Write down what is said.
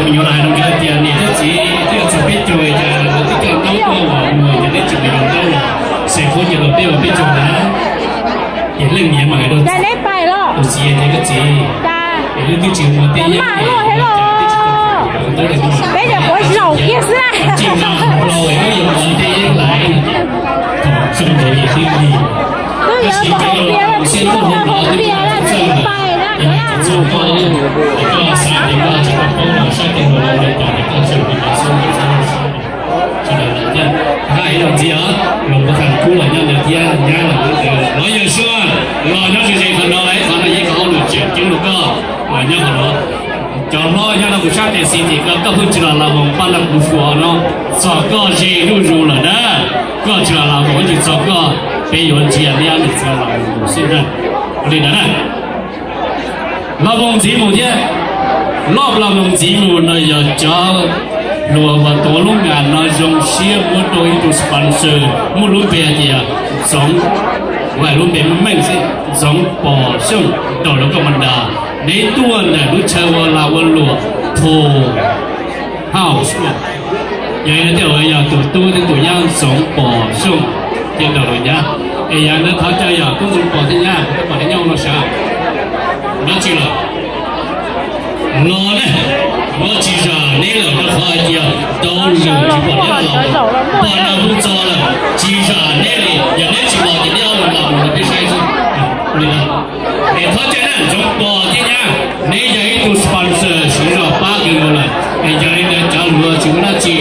Nyuam lais no nkawd tias niam thiab txiv twb yuav txog peb caug, cas lawv twb coj ntaub tuaj los mus, ces neb tsis mus yuav ntaub los, xeem qhov ces los peb ua peb caug na. Ces leej niam mas hais rau tus txiv tias, koj txiv, es wb twb tsis muaj tej yeeb, peb cov quav zaum kiag xwb, tsis tau hlau es wb yuav muaj tej yeeb lais. Thaum zoo ntawd ces twb lig, tab sis peb los mus sib hlub hauv no twb txawj lawm. Yog txog koj, koj xav tias koj tsis tau paub los sab tes los los li cas ces koj tseem mus xub xub sawv daws lawm thiab. Hais ib los ntxiv os, los mus tham kub los nyob ntawd thiab, nyab los nyob ntawd, los yawg Suab los nyob ze ze qhov no, qhov no yeej yog hauj lwm tseem ceeb rau koj los nyob qhov no. Cov hlob nyob no kuv sab tes xis tim koj, koj pheej tsis los Las Voos pab nrog kuv suav no, txog koj ze zuj zus lawm na. Koj tsis los Las Voos ib tsis txog koj, peb yuav ntsia liab nws txog Las Voos mus xwb na. Ua li ntawd na. Las Voos ntxiv mus thiab, loj Las Voos ntxiv mus no yog cov hluas uas tuav lub ngas no zoo siab muab rau ib tug sponsor muaj lub npe hais tias Ntxoov, hais lub npe meej xwb, Ntxoov Pom Xyooj, nraum lawv koj mas nras, neb tuaj ntawm lub chaw ua lag ua luam Phu Hauj Suaj. Yog li no tej zaum yog tus tub thiab tus nyab Ntxoov Pom Xyooj thiab nraum lawv nyab. Es yog li no thov caw yog tub Ntxoov Pom thiab nyab, tub Pom thiab nyab no sawv dab tsi los los ne, yuav tsis zam neb lawm rau qhov hais tias tau lwm tsis pom neb los, pom nws mus txog lawm tsis zam neb li. Yog neb tsis los ces neb ob leeg los mus rau peb saib xwb. Li no, es thov caw na Ntxoov Pom thiab nyab, neb yog ib tug sponsor siv zog pab kws lawm, es yog li ntawd cov hluas tsis muaj dab tsi.